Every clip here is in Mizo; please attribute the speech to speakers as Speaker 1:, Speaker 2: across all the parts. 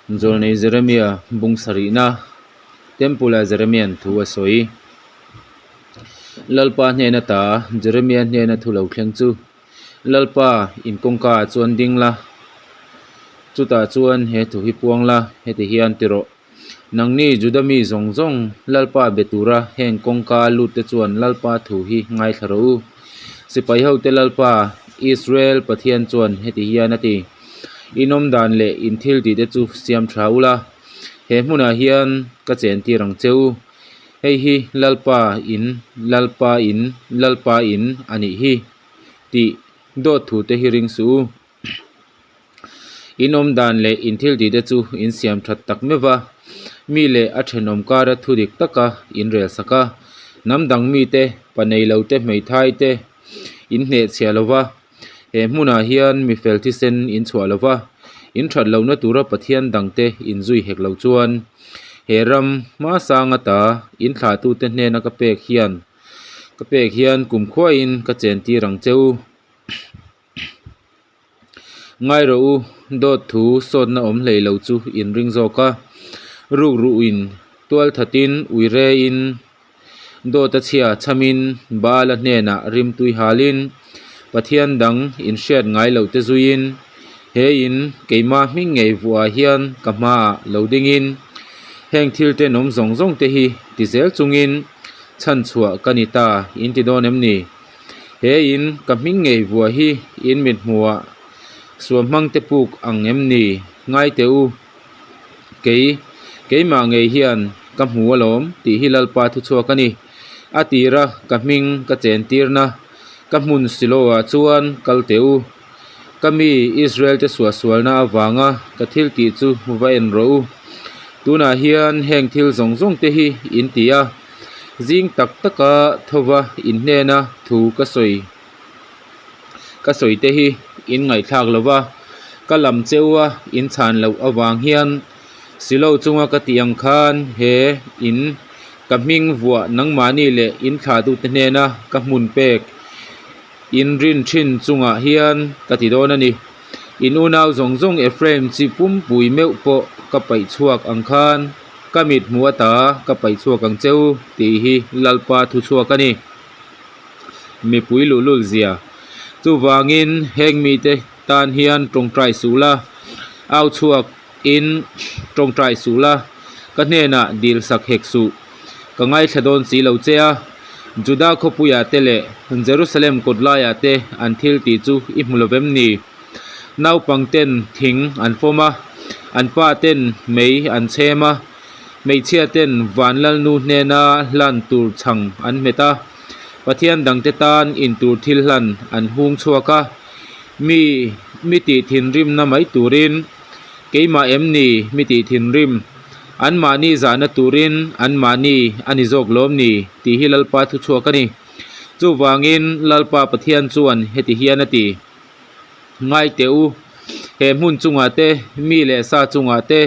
Speaker 1: Zawlnei Jeremia bung sarihna Temple-ah Jeremia'n thu a sawi. Lalpa hnena ta Jeremia hnena thu lo thleng chu, Lalpa, in kawngkaah chuan ding la, chutah chuan he thu hi puang la, heti hian ti rawh. Nangni Juda mi zawng zawng Lalpa be tura heng kawngka lut te chuan Lalpa thu hi ngaithla rawh u. Sipai hote Lalpa, Israel Pathian chuan heti hian a ti. In awm dan leh in thil tih te chu siam tha ula, he hmunah hian ka chen tir ang che u. Hei hi Lalpa in, Lalpa in, Lalpa in a nih hi tih dawt thu te hi ring suh u. In awm dan leh in thil tih te chu in siam that tak meuh va, mi leh a thenawm kara thu dik taka in rel sak a, hnam dang mite, pa nei lo te, hmeithai te in hnehchhiah lo va. He hmunah hian mi fel thisen in chhuah lo va, in that lohna tura Pathian dangte in zui hek lo chuan he ram hma sang ata in thlahtute hnena ka pek hian ka pek hian kumkhuain ka chen tir ang che u. Ngai rawh u, dawt thu sawtna awm hlei lo chu in ring zawk a, ruk ruhin tual thatin ui rein Dawt a chhia chhamin Baal-a hnenah rimtui halin, Pathian dang inhriat ngai loh te zuiin, he in keimah hming ngei vuah hian ka hmaah lo dingin, heng thil tenawm zawng zawng te hi ti zel chungin chhan chhuah ka ni ta in ti dawn em ni? He in ka hming ngei vuah hi in mit hmuhah suam hmang te puk ang em ni? Ngai teh u. Kei, keimah ngei hian ka hmu alawm tih hi Lalpa thuchhuak a ni. A tira ka hming ka chentirna ka hmun Siloah chuan kal teh u. Ka mi Israel-te suahsualna avanga ka thil tih chu va en rawh u. Tunah hian heng thil zawng zawng te hi in ti a, zing tak taka thova in hnena thu ka sawi. Ka sawi te hi in ngaihthlak lo va, ka lam cheu a in chhan loh avang hian Silo chunga ka tih ang khan he in ka hming vuah nangmahni leh in thlahtute hnena ka hmun pek in rin thin chungah hian ka ti dawn a ni. In unau zawng zawng Ephraim chi pumpui meuh pawh ka paih chhuak ang khan ka mit hmuh ata ka paih chhuak ang cheu tih hi Lalpa thuchhuak a ni. Mipui luhlul zia. Chuvangin heng mite tan hian tawngtai suh la, au chhuak in tawngtai suh la, ka hnenah dil sak hek suh. Ka ngaithla dawn si lo che a, Juda khawpuiah te leh Jerusalem kawt laiah te an thil tih chu i hmu lo vem ni? Naupang ten thing an fawm a, an pa ten mei an chhem a, Hmeichhia ten van lalnu hnena hlan tur chhang an hmet a, Pathian dangte tan in tur thil hlan an hung chhuak a, Mi, mi tih thinrimna mai turin, keimah em ni mi tih thinrim? Anmahni zahna turin anmahni a ni zawk lawm ni? tih hi Lalpa thu chhuak a ni. Chuvangin Lalpa Pathian chuan heti hian a ti. Ngai teh u, he hmun chungah te, mi leh sa chungah te,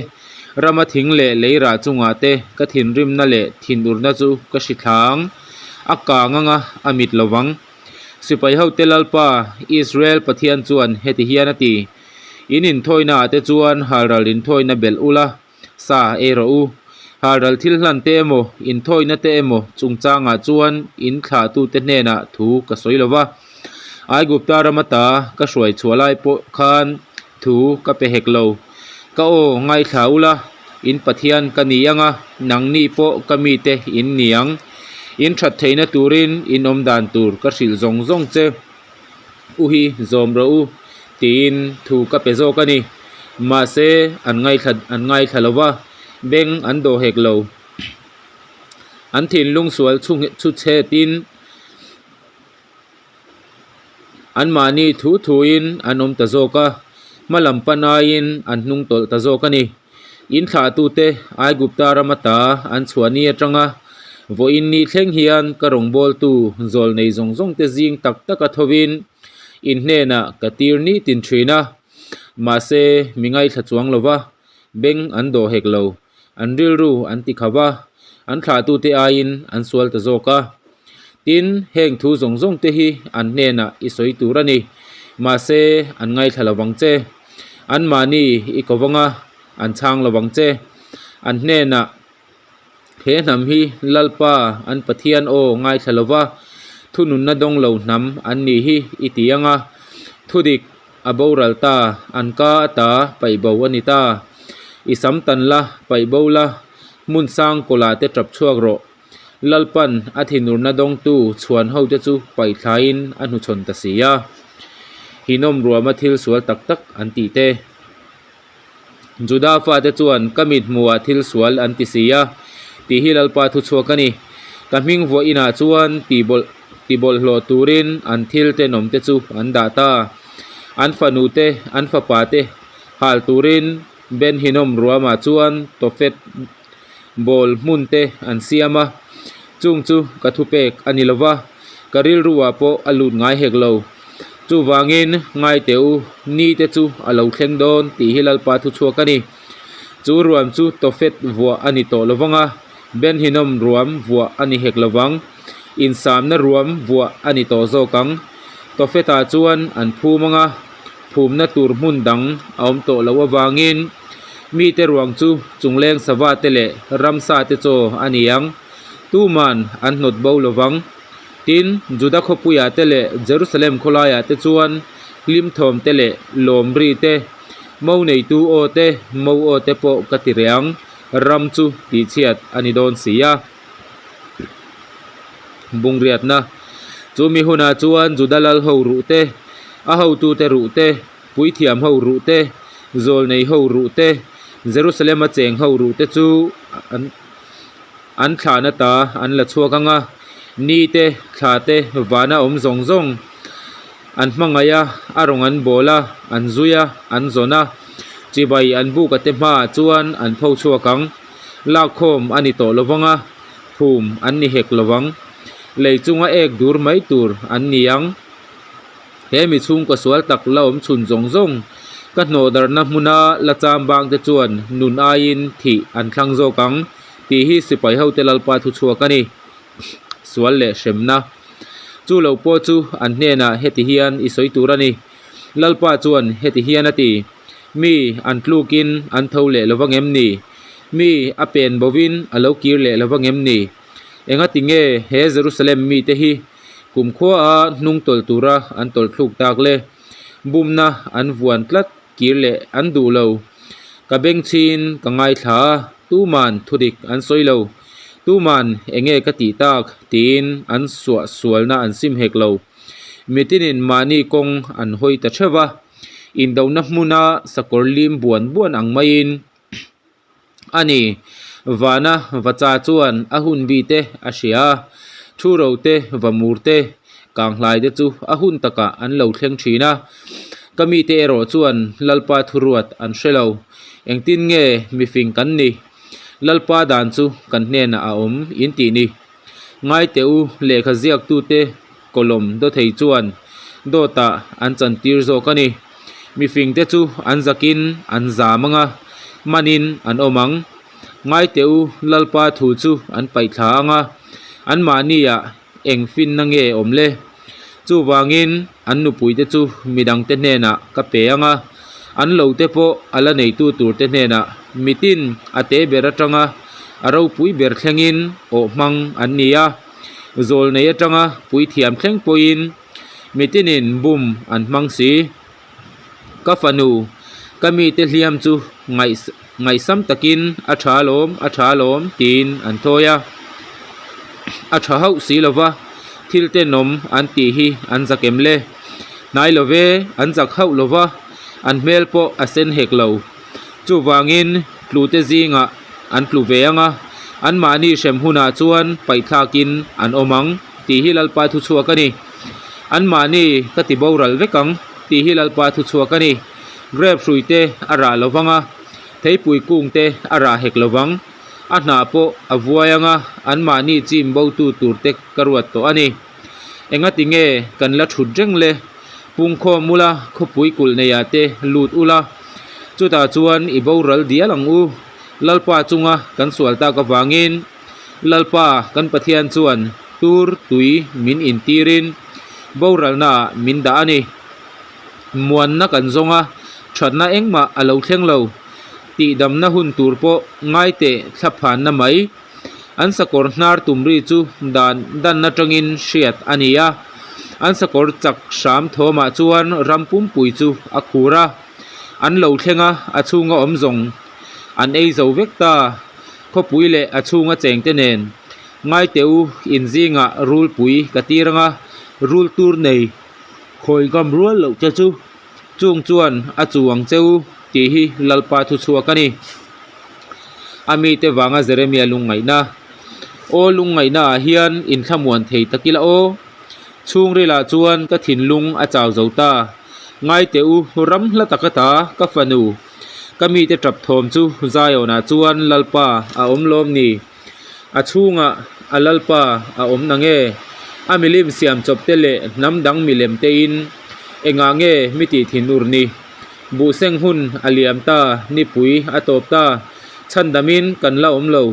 Speaker 1: rama thing leh lei rah chungah te ka thinrimna leh thinurna chu ka hri thlang a kang anga a mit lo vang. Sipai hote Lalpa, Israel Pathian chuan heti hian a ti, In inthawinaah te chuan halral inthawina belh ula, sa ei rawh u. Halral thil hlan te emaw, inthawina te emaw chungchangah chuan in thlahtute hnenah thu ka sawi lo va. Aigupta ram ata ka hruai chhuah lai pawh khan thu ka pe hek lo. Ka aw ngaithla ula, in Pathian ka ni ang a, nangni pawh ka mite in ni ang. In that theihna turin in awm dan tur ka hrilh zawng zawng che. U hi zawm rawh u tiin thu ka pe zawk a ni. Mahse an ngaithla an ngaithla lo va, beng an dawh hek lo. An thinlung sual chhu chhu chhetin anmahni thu thuin an awm ta zawk a, hma lam pan aiin an hnung tawlh ta zawk a ni. In thlahtute Aigupta ram ata an chhuah ni atanga vawiin ni thleng hian ka rawngbawltu zawl nei zawng zawng te zing tak tak a thovin in hnenah ka tir ni tin thin a, mahse mi ngaithla chuang lo va, beng an dawh hek lo, an rilru an ti kha va, an thlahtute aiin an sual ta zawk a. Tin, heng thu zawng zawng te hi an hnenah i sawi tur a ni, mahse an ngaithla lo vang che. Anmahni i ko vang a, an chhang lo vang che. An hnenah, He hnam hi Lalpa an Pathian aw ngaithla lo va, thununna dawng lo hnam an nih hi i ti ang a. Thudik a boral ta, an ka ata paih bo a ni ta. I sam tan la, paih bo la, hmun sang kawlah te tap chhuak rawh. Lalpan a thinurna dawngtu chhuan hote chu paih thlaiin a hnuchhawn ta si a. Hinawm ruama thil sual tak tak an tih te. Juda fate chuan ka mit hmuhah thil sual an ti si a, tih hi Lalpa thu chhuak a ni. Ka hming vuah inah chuan tihbawlh tihbawlhhlawh turin an thil tenawmte chu an dah ta. An fanute, an fapate hal turin Ben Hinnom ruamah chuan Tofet bawl hmunte an siam a, chung chu ka thupek a ni lo va, ka rilruah pawh a lut ngai hek lo. Chuvangin, ngai teh u, ni te chu a lo thleng dawn tih hi Lalpa thu chhuak a ni. Chu ruam chu Tofet vuah a ni tawh lo vang a, Ben Hinnom ruam vuah a ni hek lo vang, insamna ruam vuah a ni tawh zawk ang. Tofet-ah chuan an phum ang a. Phumna tur hmun dang a awm tawh loh avangin mite ruang chu chungleng sava te leh ramsa te chaw a ni ang. Tuman an hnawt bo lo vang. Tin, Juda khawpuiah te leh Jerusalem khawlaiah te chuan hlimthawm te leh lawm ri te, mo neitu aw te, mo aw te pawh ka ti reh ang, ram chu tihchhiat a ni dawn si a. Bungriatna, Chu mi hunah chuan Juda lal ho ruh te, a hotute ruh te, puithiam ho ruh te, zawlnei ho ruh te, Jerusalem-a cheng ho ruh te chu an an thlahna ta an la chhuak ang a, ni te, thla te, vana awm zawng zawng an hmangaih a, a rawng an bawl a, an zui a, an zawn a, chibai an buka te hmaah chuan an pho chhuak ang. Lakkhawm a ni tawh lovang a. Phum an ni hek lo vang. Lei chunga ek dur mai tur an ni ang. He mi chhungkaw sual tak la awm chhun zawng zawng ka hnawhdarhna hmuna la cham bang te chuan nun aiin thih an thlang zawk ang tih hi sipai hote Lalpa thu chhuak a ni. Sual leh hremna. Chu lo pawh chu an hnenah heti hian i sawi tur a ni. Lalpa chuan heti hian a ti. Mi an tlukin an tho leh lo vang em ni? Mi a pen bovin a lo kir leh lo vang em ni? Engati nge he Jerusalem mite hi kumkhuaa hnung tawlh tura an tawlh thluk tak le? Bumna an vuan tlat kir leh an duh lo. Ka bengchhin ka ngaithla a, tuman thudik an sawi lo. Tuman enge ka tih tak tiin an suahsualna an sim hek lo. Mitinin mahni kawng an hawi ta theuh va. Indona hmuna sakawr lim buan buan ang maiin a ni. Vana vacha chuan a hun bi te a hria a, thu ro te, vamur te, kanghlai te chu a hun takah an lo thleng thin a. Ka mite erawh chuan Lalpa thuruat an hre lo. Engtin nge mifing kan ni? Lalpa dan chu kan hnenah a awm in tih ni. Ngai teh u, lehkha ziaktute kawlawm dawthei chuan dawtah an chantir zawk a ni. Mifingte chu an zakin an zam ang a, manin an awm ang. Ngai teh u, Lalpa thu chu an paihthla ang a, anmahniah eng finna nge awm le? Chuvangin an nupuite chu midangte hnenah ka pe ang a, an lote pawh a la neitu turte hnenah mitin a te ber atanga a ropui ber thlengin awh hmang an ni a, zawlnei atanga puithiam thleng pawhin mitinin bum an hmang si. Ka fanu, ka mite hliam chu ngaihsam takin a tha alawm, a tha alawm tiin an thawi a. A tha hauh si lova, thil tenawm an tih hi an zak em le? Hnai lo ve, an zak hauh lova, an hmel pawh a sen hek lo. Chuvangin tlute zingah an tlu ve ang a, anmahni hrem hunah chuan paihthlakin an awm ang tih hi Lalpa thu chhuak a ni. Anmahni ka ti boral vek ang tih hi Lalpa thu chhuak a ni. Grep hrui te a rah lo vang a, theipui kung te a rah hek lo vang. A hnah pawh a vuai ang a, anmahni chim botu tur te ka ruat tawh a ni. Engati nge kan la thut reng le? Pungkhawm ula, khawpui kulh neiah te lut ula, chutah chuan i boral dial ang u. Lalpa chunga kan sual tak avangin Lalpa kan Pathian chuan tur tui min intirin boralnaah min dah a ni. Muanna kan zawng a, thatna engmah a lo thleng lo. Tihdamna hun tur pawh ngai teh thlaphanna mai. An sakawr hnar tum ri chu dan dan atangin hriat a ni a. An sakawr chak hram thawmah chuan ram pumpui chu a khur a. An lo thleng a, a chhunga awm zawng an ei zo vek ta. Khawpui leh a chhunga chengte nen ngai teh u in zingah rulpui ka tir anga rul tur nei khawi ngam rual loh che chu. Chung chuan a chu ang che u tih hi Lalpa thu chhuak a ni. A mite vanga Jeremia lungngaihna. Aw lungngaihna ah hian inthlamuan thei tak ila aw. Chhungrilah chuan ka thinlung a chau zo ta. Ngai teh u, ram hla tak ata ka fanu. Ka mite tap thawm chu Zion-ah chuan Lalpa a awm lawm ni? A chhungah a Lalpa a awm na nge? A milim siam chawp te leh hnam dang milem tein engah nge mi tih thin ur ni? Buhseng hun a liam ta, nipui a tawp ta, chhandamin kan la awm lo.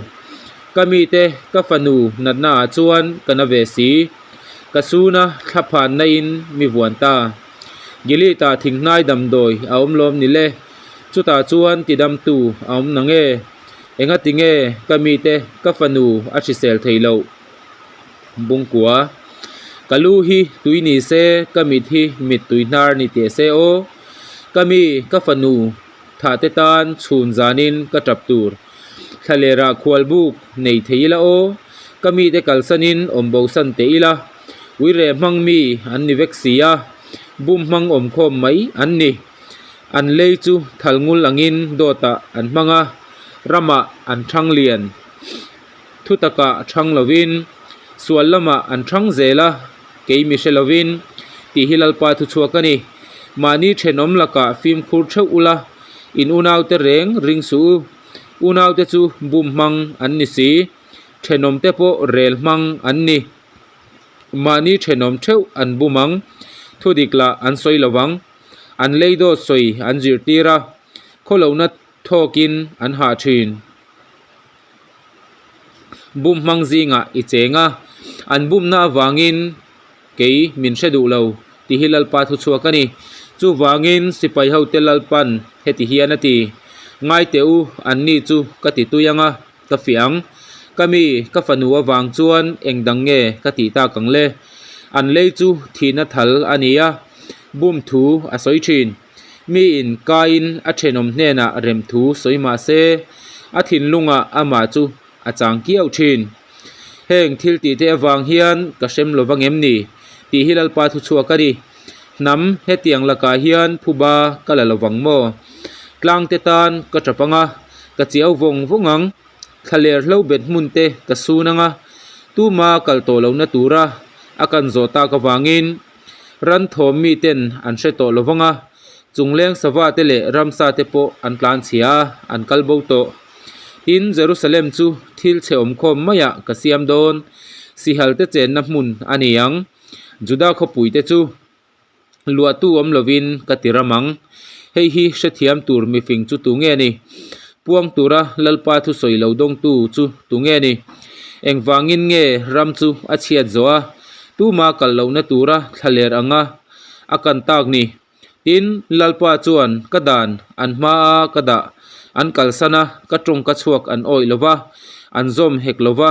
Speaker 1: Ka mite ka fanu natna ah chuan ka na ve si. Ka suna thlaphanna in mi vuan ta. Gilead ah thinghnai damdawi a awm lawm ni le? Chutah chuan tidamtu a awm na nge? Engati nge ka mite ka fanu a hrisel thei loh? Bungkua, Ka lu hi tui ni se, ka mit hi mit tui hnar ni teh se aw. Ka mi, ka fanu thah te tan chhun zanin ka tap tur. Thlalerah khual buk nei thei ila aw. Ka mite kalsanin awm bosan teh ila. Uire hmang mi an ni vek si a, bum hmang awmkhawm mai an ni. An lei chu thal ngul angin dawtah an hmang a, ramah an thang lian. Thu takah thang lovin, sual lamah an thang zel a, kei mi hre lovin, tih hi Lalpa thu chhuak a ni. Mahni thenawm lakah fimkhur theuh ula, in unaute reng ring suh u. Unaute chu bum hmang an ni si, thenawmte pawh rel hmang an ni. Mahni thenawm theuh an bum ang, thudik lah an sawi lo vang. An lei dawt sawi an zirtir a, khawlohna thawkin an hah thin. Bum hmang zingah i cheng a, an bumna avangin kei min hre duh lo tih hi Lalpa thu chhuak a ni. Chuvangin sipai hote Lalpan heti hian a ti, Ngai teh u, anni chu ka ti tui ang a, ka fiah ang. Ka mi, ka fanu avang chuan eng dang nge ka tih tak ang le? An lei chu thihna thal a ni a, bum thu a sawi thin. Miin kaiin a thenawm hnenah rem thu sawi mah se, a thinlungah amah chu a chang kiau thin. Heng thil tihte avang hian ka hrem lo vang em ni? tih hi Lalpa thu chhuak a ni. Hnam hetiang lakah hian phuba ka la lo vang maw? Tlangte tan ka tap ang a, ka chiau vawng vawng ang. Thlaler hlo bet hmun te ka sun ang a, tuma kal tawh lohna tura a kan zawh tak avangin ran thawm miten an hre tawh lo vang a, chungleng sava te leh ramsa te pawh an tlan chhia a, an kal bo tawh. Tin, Jerusalem chu thil chhe awmkhawm maiah ka siam dawn, sihal te chenna hmun a ni ang. Juda khawpui te chu luahtu awm lovin ka ti ram ang. Hei hi hrethiam tur mifing chu tu nge ni? Puang tura Lalpa thusawi lo dawngtu chu tu nge ni? Engvangin nge ram chu a chhiat zawh a, tuma kal lohna tura thlaler anga a kan tak ni? Tin, Lalpa chuan ka dan an hmaa ka dah an kalsan a, ka tawngka chhuak an awih lo va, an zawm hek lo va.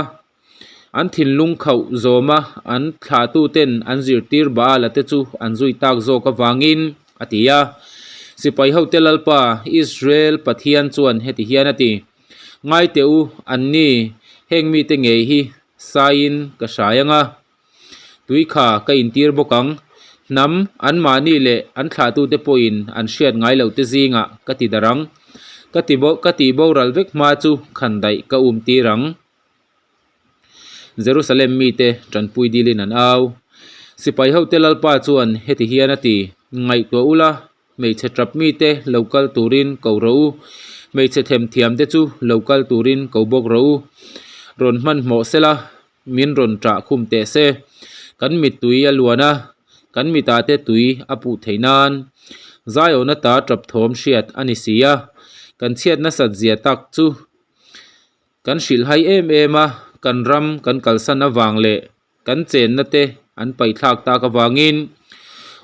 Speaker 1: An thinlung khauh zawma an thlahtuten an zirtir Baala te chu an zui tak zawk avangin a ti a. Sipai hote Lalpa, Israel Pathian chuan heti hian a ti, Ngai teh u, anni heng mite ngei hi saiin ka hrai ang a. Tui kha ka intir bawk ang. Hnam, anmahni leh an thlahtute pawhin an hriat ngai loh te zingah ka ti darh ang. Ka ti ka tih boral vek hma chu khandaih ka um tir ang. Jerusalem mite tanpui dilin an au. Sipai hote Lalpa chuan heti hian a ti, Ngaihtuah ula, Hmeichhe tap mite lo kal turin ko rawh u, hmeichhe themthiam te chu lo kal turin ko bawk rawh u. Rawn hmanhmawh sela, min rawn ṭah khum teh se. Kan mittui a luan a, kan mitah te tui a puh theih nan Zion ata ṭap thawm hriat a ni si a, kan chhiat nasat zia tak chu kan hrilhhai em em a, kan ram kan kalsan avang leh kan chenna te an paihthlak tak avangin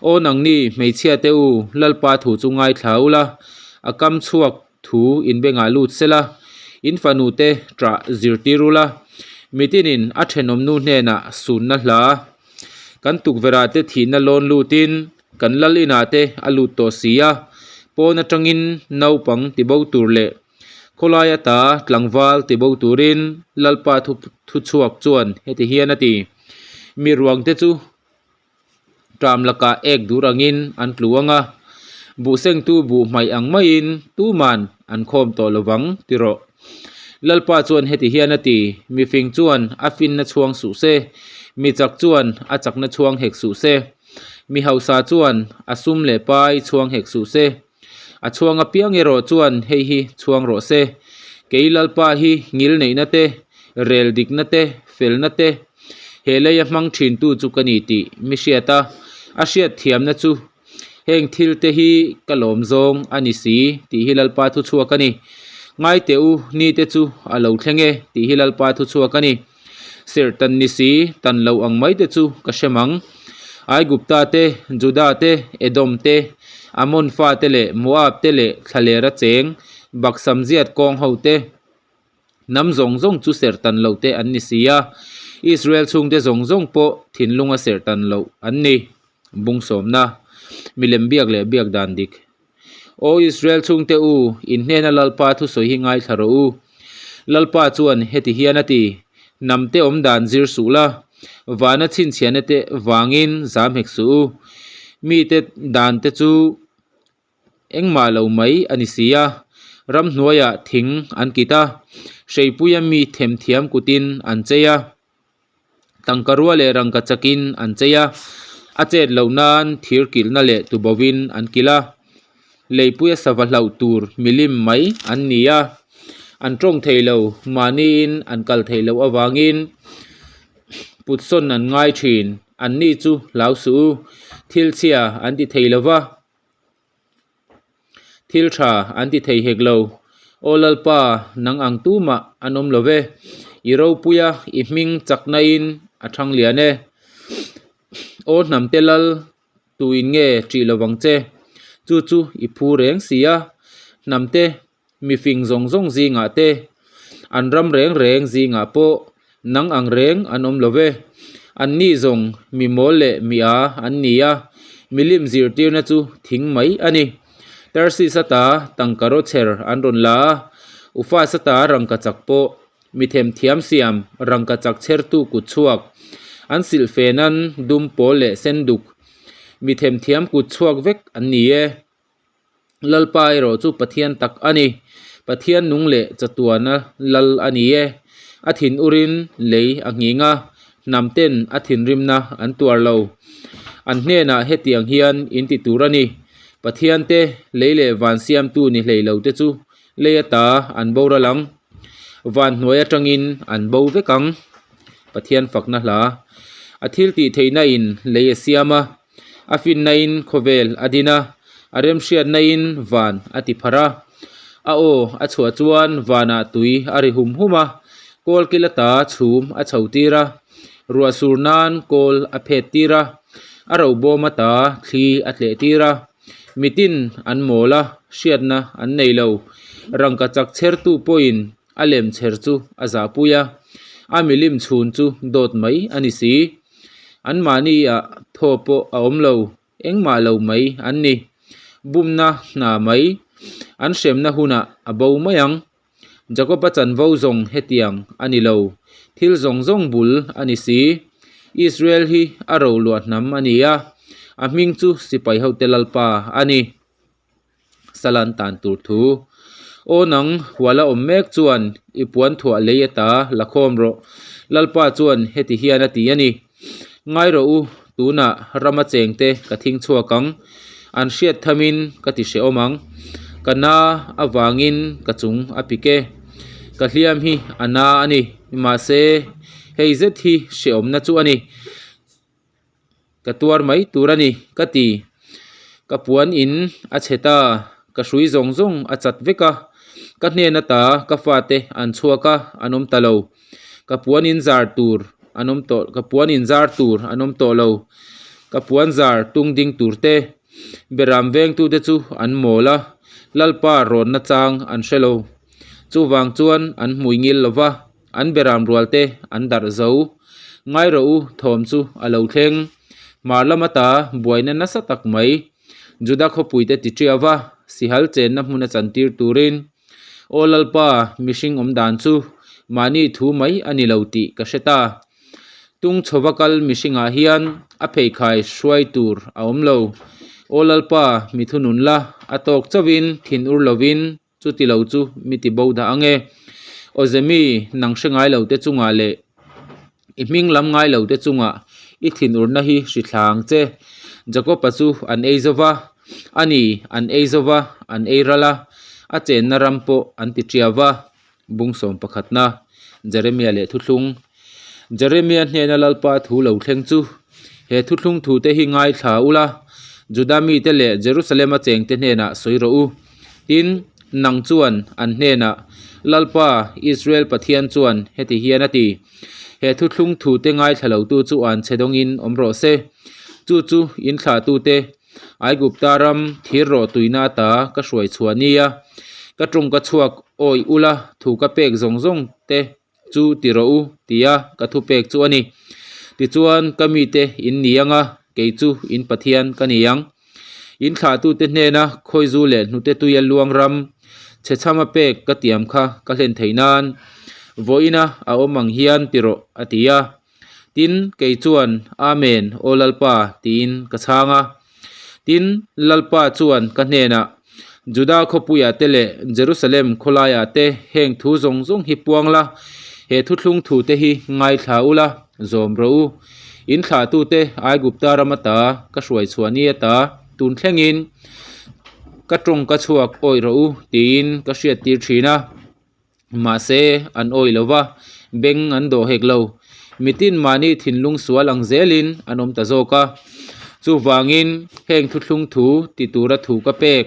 Speaker 1: Aw nangni hmeichhia te u Lalpa thu chu ngaithla ula, a kam chhuak. thu in bengah lut sela, in fanute ṭah zirtir ula, mitinin a ṭhenawmnu hnenah sunna hla kan tukverhah te thihna lawn lutin kan lal inah te a lut tawh si a, pawn aṭangin naupang tibo tur leh khawlai ata tlangval tibo turin Lalpa thuchhuak chuan heti hian a ti, Mi ruangte chu Ṭam lakah ek dur angin an tlu ang a, buhsengtu buh hmaih ang maiin tuman an khawm tawh lo vang ti rawh. Lalpa chuan heti hian a ti, Mifing chuan a finna chhuang suh se, mi chak chuan a chakna chhuang hek suh se, mi hausa chuan a sum leh pai chhuang hek suh se, a chhuang apiang erawh chuan hei hi chhuang rawh se, Kei Lalpa hi ngil neihna te, rel dikna te, felna te, he leia hmang thintu chu ka ni tih mi hriat a, a hriat thiamna chu heng thil te hi ka lawm zawng a ni si tih hi Lalpa thu chhuak a ni. Ngai teh u, ni te chu a lo thleng e tih hi Lalpa thu chhuak a ni. Serh tan ni si, tan loh ang mai te chu ka hrem ang. Aigupta te, Juda te, Edom te, Amon fa te leh Moab te leh thlalera cheng Baksamziat kawng ho te, Hnam zawng zawng chu serh tan loh te an ni si a, Israel chhungte zawng zawng pawh thinlunga serh tan loh an ni. Bung sawmna, Milem biak leh biak dan dik. Aw Israel chhungte u, in hnena Lalpa thusawi hi ngaithla rawh u. Lalpa chuan heti hian a ti, Hnamte awm dan zir suh la, vana chhinchhiahna te vangin zam hek suh u. Mite dan te chu Engmah lo mai a ni si a, ramhnuaiah thing an kit a, hreipuia mi themthiam kutin an chei a, tangka rua leh rangka chakin an chei a, a chet loh nan thir kilhna leh tubovin an kilh a, leipuia sava hlauh tur milim mai an ni a, an tawng thei lo, mahniin an kal theih loh avangin putsawn an ngai thin, anni chu hlau suh u, thil chhia an ti thei lo va. Thil tha an ti thei hek lo. Aw Lalpa, nang ang tumah an awm lo ve. I ropuia i hming chaknain a thang lian e. Aw hnamte lal, tuin nge ṭih lo vang che? Chu chu i phu reng si a. Hnamte Mifing zawng zawng zingah te, an ram reng reng zingah pawh nang ang reng an awm lo ve. Anni zawng mi mawl leh mi a an ni a, milim zirtirna chu thing mai a ni. Tarsis ata tangka rawchher an rawn la a, Ufas ata rangka chak pawh mi themthiam siam rangka chak chhertu kut chhuak an silhfenan dum pawl leh senduk mi themthiam kut chhuak vek an ni e. Lalpa erawh chu Pathian tak a ni. Pathian nung leh chatuana lal a ni e. A thin urin lei a nghing a, hnam ten a thinrimna an tuar lo. An hnenah hetiang hian in ti tur a ni. Pathian te lei leh van siamtu ni hlei lo te chu lei ata an boral ang. Van hnuai atangin an bo vek ang. Pathian fakna hla. A thil tih theihna in lei a siam a. A finnain khawvel a din a, a remhriatnain van a ti pharh a. A aw a chhuah chuan vanah tui a ri hum hum a, kawl kil ata chhum a chho tir a, ruah sur nan kawl a phet tir a, a robawm ata thli a tleh tir a. Mitin an mawl a, hriatna an nei lo. Rangka chak chhertu pawhin a lem chher chu a zahpui a, a milim chhun chu dawt mai a ni si. Anmahniah thaw pawh a awm lo, engmah lo mai an ni. Bumna hna mai, an hremna hunah a bo mai ang. Jakob-a chanvo zawng hetiang a ni lo, thil zawng zawng bul a ni si. Israel hi a roluah hnam a ni a, a hming chu sipai hote Lalpa a ni. Salan tan tur thu. Aw nang, huala awm mek chuan i puan thuah lei ata la khawm rawh. Lalpa chuan heti hian a ti a ni. Ngai rawh u, tunah rama chengte ka thing chhuak ang. An hriat thamin ka ti hrehawm ang. Ka na avangin ka chung a pik e. Ka hliam hi a na a ni. Mahse, hei zet hi hrehawmna chu a ni. Ka tuar mai tur a ni, ka ti. Ka puan in a chhe ta, ka hrui zawng zawng a chat vek a, ka hnen ata ka fate an chhuak a, an awm ta lo. Ka puan in zar tur an awm tawh, ka puan in zar tur an awm tawh lo. Ka puan zar tung ding tur te, beram vengtute chu an mawl a. Lalpa rawnna chang an hre lo. Chuvang chuan an hmui ngil lo va, an beram rual te an darh zo. Ngai rawh u, thawm chu a lo thleng. Hmar lam ata buaina nasa tak mai Juda khawpuite ti ṭiau va, sihal chenna hmun a chantir turin, Aw Lalpa, mihring awm dan chu mahni thu mai a ni lo tih ka hre ta. Tung chhova kal mihringah hian a pheikhai hruai tur a awm lo. Aw Lalpa, mi thunun la, a tawk chauhin thin ur lovin chuti lo chu mi ti bo dah ang e. Aw Zemi, nang hre ngai lo te chungah leh i hming lam ngai lo te chungah i thinurna hi hri thla ang che. Jakob-a chu an ei zo va, a ni, an ei zo va, an ei ral a, a chenna ram pawh an ti ṭiau va. Bung sawm pakhatna, Jeremia leh thuthlung. Jeremia hnena Lalpa thu lo thleng chu, He thuthlung thute hi ngaithla ula, Juda mite leh Jerusalem-a chengte hnenah sawi rawh u. Tin, nang chuan an hnenah, Lalpa, Israel Pathian chuan heti hian a ti, He thuthlung thute ngaithla lotu chu an chhe dawngin awm rawh se. Chu chu in thlahtute Aigupta ram thir rawh tuina ata ka hruai chhuah nia, ka tawng ka chhuak awih ula thu ka pek zawng zawng te chu ti rawh u tia ka thupek chu a ni. Tichuan ka mite in ni ang a, kei chu in Pathian ka ni ang. In thlahtute hnena khawizu leh hnute tuia luang ram chhechhama pek ka tiam kha ka hlen theih nan vawiina a awm ang hian ti rawh a ti a. Tin, kei chuan, Amen, Aw Lalpa, tiin ka chhang a. Tin, Lalpa chuan ka hnenah, Juda khawpuiah te leh Jerusalem khawlaiah te heng thu zawng zawng hi puang la, he thuthlung thute hi ngaithla ula, zawm rawh u. In thlahtute Aigupta ram ata ka hruai chhuah ni ata tun thlengin ka tawng ka chhuak awih rawh u, tiin ka hriattir thin a. Mahse, an awih lo va, beng an dawh hek lo. Mitin mahni thinlung sual ang zelin an awm ta zawk a. Chuvangin, heng thuthlung thu ti tura thu ka pek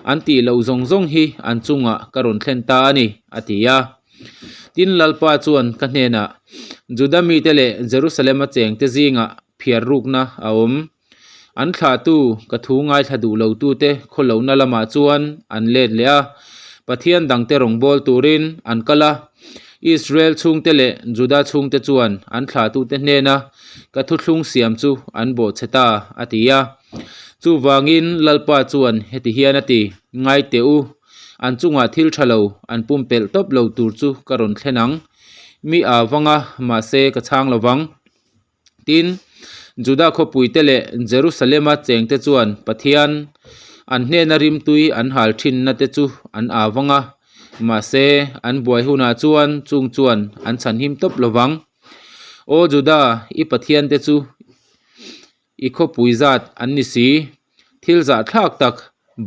Speaker 1: an tih loh zawng zawng hi an chungah ka rawn thlen ta a ni, a ti a. Tin, Lalpa chuan ka hnenah, Juda mite leh Jerusalem-a chengte zingah phiar rukna a awm. An thlahtu, ka thu ngaithla duh lotute khawlohna lamah chuan an let leh a, Pathian dangte rawngbâwl turin an kal a. Israel chhungte leh Juda chhungte chuan an thlahtute hnena ka thuthlung siam chu an bawhchhe ta, a ti a. Chuvangin Lalpa chuan heti hian a ti, Ngai teh u, an chungah thil tha lo an pumpelh tawp lo tur chu ka rawn thlen ang. Mi â vang a, mahse ka chhang lo vang. Tin, Juda khawpuite leh Jerusalema chengte chuan Pathian an hnena rimtui an hal thinna te chu an au vang a, mahse, an buai hunah chuan chung chuan an chhanhim tawp lo vang. Aw Juda, i pathiante chu i khawpui zat an ni si. Thil zahthlak tak,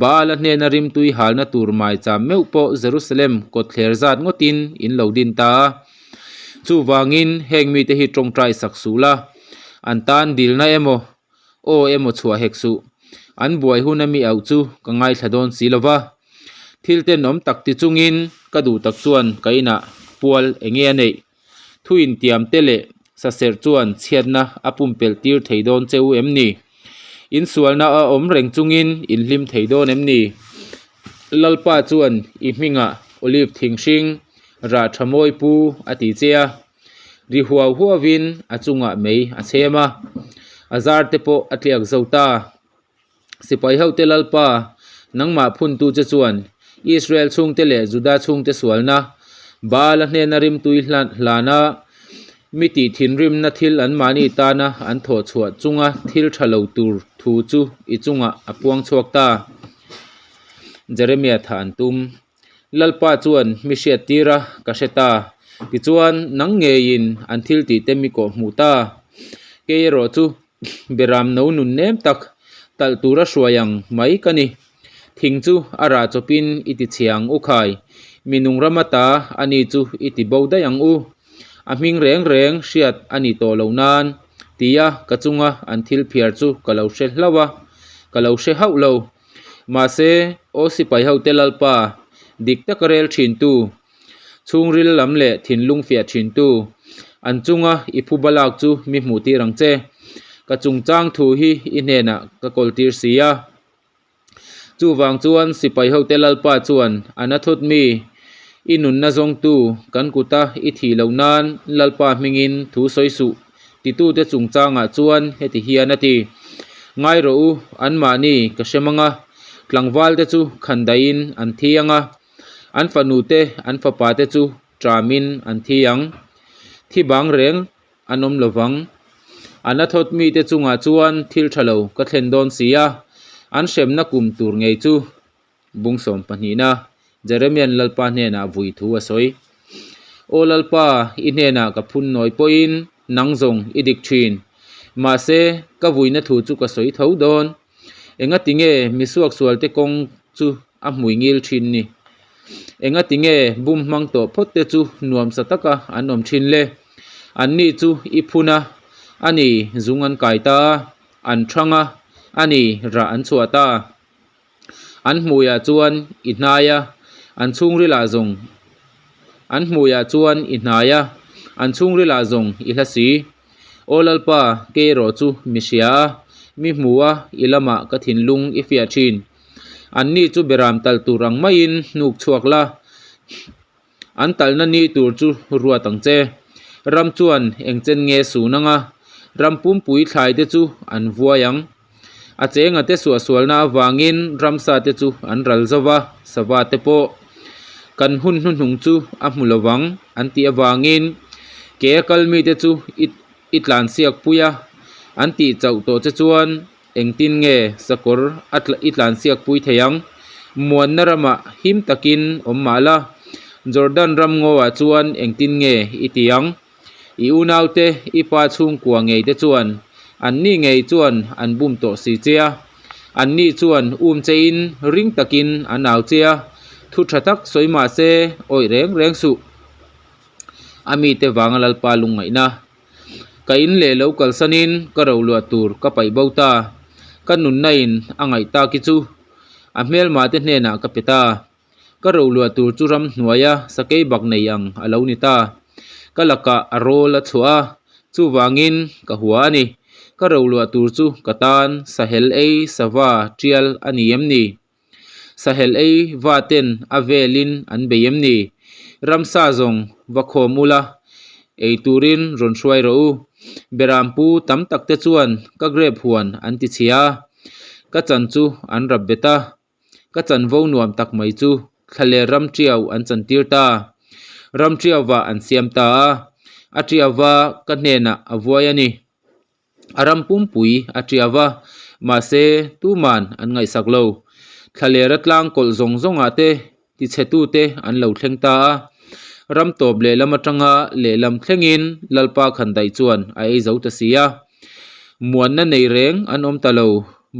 Speaker 1: Baal-a hnena rimtui halna tur maicham meuh pawh Jerusalem kawtthler zat ngawtin in lo din ta a. Chuvangin heng mite hi tawngtai sak suh la, an tan dilna emaw, aw emaw chhuah hek suh. An buai hun ami auh chu ka ngaithla dawn si lo va. Thil tenawm tak ti chungin ka duh tak chuan ka inah pual enge a neih. Thu intiam te leh saserh chuan chhiatna a pumpelh tir thei dawn che u em ni? In sualna a awm reng chungin in hlim thei dawn em ni? Lalpa chuan i hmingah olive thing hring rah tha mawi pu a ti che a, ri huau huauin a chungah mei a chhem a, a zar te pawh a tliak zo ta. Sipai hote Lalpa, nangmah phuntu che chuan Israel chhungte leh Juda chhungte sualna, Baal-a hnena rimtui hlana mi tih thinrimna thil anmahni tana an thawh chhuah chunga thil tha lo tur thu chu i chungah a puang chhuak ta. Jeremia thah an tum. Lalpa chuan mi hriat tir a, ka hre ta. Tichuan, nang ngeiin an thil tihte mi kawh hmuh ta. Kei erawh chu Beram no nun nem tak talh tura hruai ang mai ka ni. Thing chu a rah chawpin i ti chhia ang u khai. Mi nung ram ata a ni chu i ti bo daih ang u. A hming reng reng hriat a ni tawh lo nan tia ka chunga an thil phiar chu ka lo hre hlauh a, ka lo hre hauh lo. Mahse, aw sipai hote Lalpa, dik taka rel thintu, Chhungril lam leh thinlung fiah thintu, an chunga i phuba lak chu mi hmuh tir ang che. Ka chungchang thu hi i hnenah ka kawl tir si a. Chuvang chuan sipai hote Lalpa chuan Anathot mi, i nunna zawngtu kan kuta i thih loh nan Lalpa hmingin thu sawi suh titute chungchangah chuan heti hian a ti, Ngai rawh u, anmahni ka hre mang a, tlangvalte chu khandaihin an thi ang a, an fanute an fapate chu ṭamin an thi ang. Thi bang reng an awm lo vang. An a thawt mite chungah chuan thil tha lo ka thlen dawn si a, an hremna kum tur ngei chu bung sawm pahnihna Jeremian Lalpa hnenah vui thu a sawi. Aw Lalpa, i hnenah ka phun nawi pawhin nang zawng i dik thin. Mahse, ka vuina thu chu ka sawi tho dawn. Engati nge misuaksualte kawng chu a hmui ngil thin ni? Engati nge bum hmang tawh phawt te chu nuamsa taka an awm thin le? Anni chu i phun a, a ni zung an kai ta a, an thang a, a ni rah an chhuah ta. An hmuiah chuan i hnai a, an chhungrilah zawng An hmuiah chuan i hnai a, an chhungrilah zawng i hla si. Aw Lalpa, kei erawh chu mi hria a, mi hmu a, i lamah ka thinlung i fiah thin. Anni chu beram talh tur ang maiin hnuk chhuak la, an talhna ni tur chu ruat ang che. Ram chuan eng chen nge sun anga, ram pumpui thlai te chu an vuai ang. A chenga te suahsualna avangin ramsa te chu an ral zo va, sava te pawh kan hun hnuhnung chu a hmu lo vang an tih avangin ke a kal mite chu i i tlansiak pui a, an tih chauh tawh che chuan engtin nge sakawr a i tlansiak pui thei ang? Muanna ramah him takin awm mah la, Jordan ram ngawah chuan engtin nge i ti ang? I unaute, i pa chhungkua ngei te chuan anni ngei chuan an bum tawh si che a, anni chuan um chein ring takin an au che a, thu tha tak sawi mah se awih reng reng suh. A mite vanga Lalpa lungngaihna. Ka in leh lo kalsanin ka roluah tur ka paih bo ta, ka nunna in a ngaih tak hi chu a hmelmate hnenah ka pe ta. Ka roluah tur chu ram hnuaia sakei bak nei ang a lo ni ta. Ka lakah a rawl a chhuah a, chuvangin ka hua a ni. Ka roluah tur chu ka tan sahel ei sava tial a ni em ni? Sahel ei va ten a velin an bei em ni? Ramsa zawng va khawm ula, ei turin rawn hruai rawh u. Berampu tam tak te chuan ka grape huan an ti chhia a, ka chan chu an rap bet a. Ka chanvo nuam tak mai chu thlaler ram tiau an chantir ta. Ram tiauvah an siam ta a, a tiauva ka hnenah a vuai a ni. A ram pumpui a tiau va, mahse tuman an ngaihsak lo. Thlalera tlang kawlh zawng zawngah te tichhetute an lo thleng ta a. Ram tawp lehlam atanga lehlam thlengin Lalpa khandaih chuan a ei zo ta si a. Muanna nei reng an awm ta lo,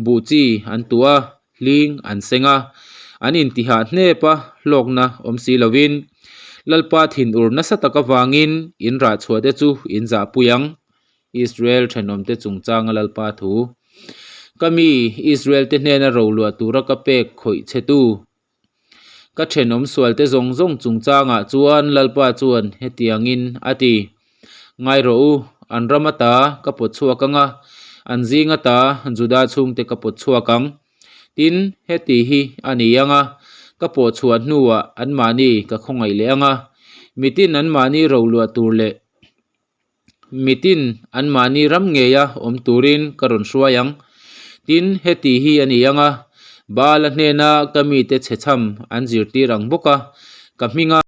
Speaker 1: buh chi an tuah a, hling an seng a, an intihah hnep a, hlawkna awm si lovin Lalpa thinur nasa tak avangin in rah chhuah te chu in zahpui ang. Israel thenawmte chungchanga Lalpa thu. Ka mi Israel te hnena roluah tura ka pek khawih che tu. Ka thenawm sualte zawng zawng chungchangah chuan Lalpa chuan hetiangin a ti, Ngai rawh u, an ram ata ka pawt chhuak ang a, an zing ata Juda chhungte ka pawt chhuak ang. Tin, heti hi a ni ang a, ka pawh chhuah hnuah anmahni ka khawngaih leh ang a, mitin anmahni roluah tur leh Mitin anmahni ram ngeia awm turin ka rawn hruai ang. Tin, heti hi a ni ang a, Baala hnena ka mite chhechham an zirtir ang bawk a, ka hminga.